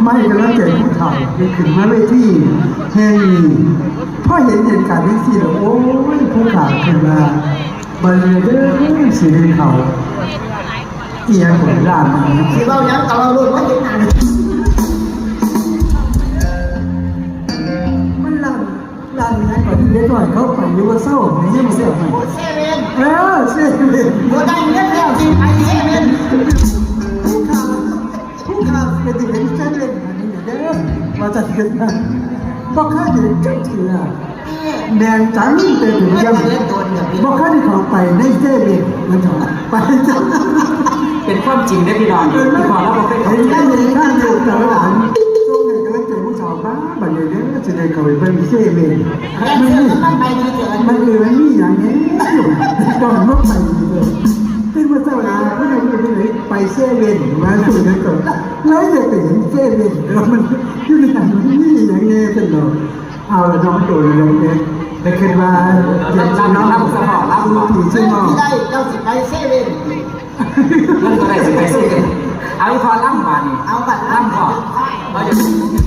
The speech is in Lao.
ມາໃຫ້ກຳລັງໃຈຜູ້ເຖົ້າທີ່ຂຶ້ນມາເວທີແຫ່ງນີ້. ພໍເຫັນເຫດການຈັ່ງຊີ້ແລ້ວ ໂອ້ຍ ຜູ້ຂ້າຄິດວ່າ ບັດນີ້ເດີ ຊິໄດ້ເຂົ້າອີ່ຫຍັງກໍລ້ານນີ້ ຊິເວົ້າຫຍັງກໍເວົ້າໂລດ ບໍ່ເຮັດຫຍັງ ມັນລ້ານ ຮ້ານນີ້ກໍທີ່ເດັກນ້ອຍເຂົາໄປຢູ່ວ່າເຊົາ ມີຫຍັງເຊເວັ່ນ ເຊເວັ່ນ ເອີ ເຊເວັ່ນ ບໍ່ໄດ້ເງິນແລ້ວຊິໄປເຊເວັ່ນ ຜູ້ຂ້າ ຜູ້ຂ້າໄປເຫັນເຊເວັ່ນອັນນີ້ເດີ ວ່າຈະເຮັດນະ ບໍ່ເຄີຍເຫັນຈັກເທື່ອ ແມ່ນຈັງ ແຕ່ເປັນຫຍັງ ບໍ່ເຄີຍໄດ້ເຂົ້າໄປໃນເຊເວັ່ນ ມັນເຖາະ ໄປຈັງ ເປັນຄວາມຈິງເດ້ພີ່ນ້ອງ ເອີ ທີ່ພໍ່ລາວບໍ່ເຄີຍເຂົ້າ ເຫັນກັນເຫັນຂ້າງຢູ່ຕະຫຼາດ ຊ່ວງນີ້ກຳລັງເຈີຜູ້ສາວ ບາດນີ້ເດີ ຊິໄດ້ເຂົ້າໄປເບິ່ງເຊເວັ່ນ ມັນມີ ມັນເອີ ມັນມີຫຍັງແດ່ ຕ້ອງມາໄປເດີ ຕື່ນມາເຊົ້າລາ ຜູ້ໃດຢູ່ທີ່ໄຫນ ໄປເຊເວັ່ນ ວ່າຊັ້ນເດີ ເລີຍໄດ້ໄປເຫັນເຊເວັ່ນ ແຕ່ວ່າມັນຢູ່ໃນນັ້ນ ມັນມີຫຍັງແດ່ຊັ້ນດອກ. ເອົາລະເນາະ ໂຕນີ້ເດ້ ໄດ້ຄິດວ່າຢາກຊິເນາະ ທີ່ເຈົ້າຊິໄປເຊເວັ່ນ ມັນກໍໄດ້ຊິໄປເຊເວັ່ນ ເອົາອີ່ພໍ່ລຳບາດນີ້ ເອົາບາດລຳພໍ່ ເອົາ